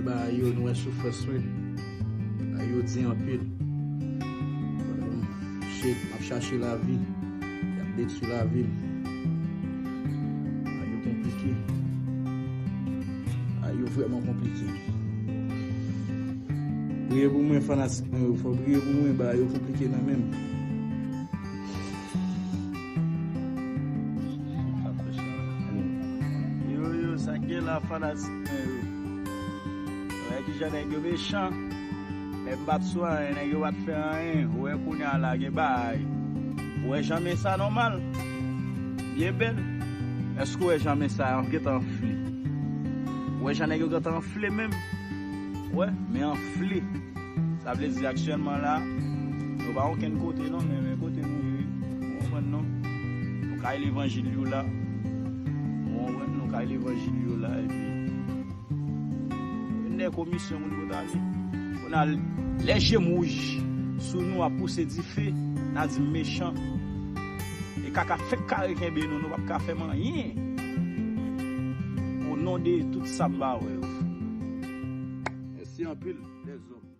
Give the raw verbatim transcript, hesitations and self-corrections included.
Ba yo, nou wè soufrans mwen. Ba yo di anpil. Shit, m ap chache lavi. Y ap detwi lavi m. Ba yo konplike. Ba yo vrèman konplike. Priye pou mwen, fanatik mwen yo. Fò priye pou mwen, ba yo konplike nan men m. Yo, yo, sa k gen la, fanatik mwen yo? Wè kijan nèg yo mechan. Menm bat sou anyen, nèg yo pa t fè anyen. Ou wè kounye a la gen bagay. Ou wè jan men sa nòmal? Byen bèl. Èske ou wè jan men sa gentan anfle? Ou wè jan nèg yo gentan anfle menm? Ou wè, men anfle. Sa vle di aktyèlman la, nou pa okenn kote non, men men kote nou ye. Ou konprann non? Nou kay levanjil yo la. Ou konprann? Nou kay levanjil yo la, epi Nèg komisyon moun kote ale. Kounye a, lè je m wouj sou nou ap pouse dife, n a di m mechan. E kaka fèk kare kenbe nou, nou p ap ka fè m anyen. O non de tout sa m pa wè yo. Mèsi anpil, lèzòm.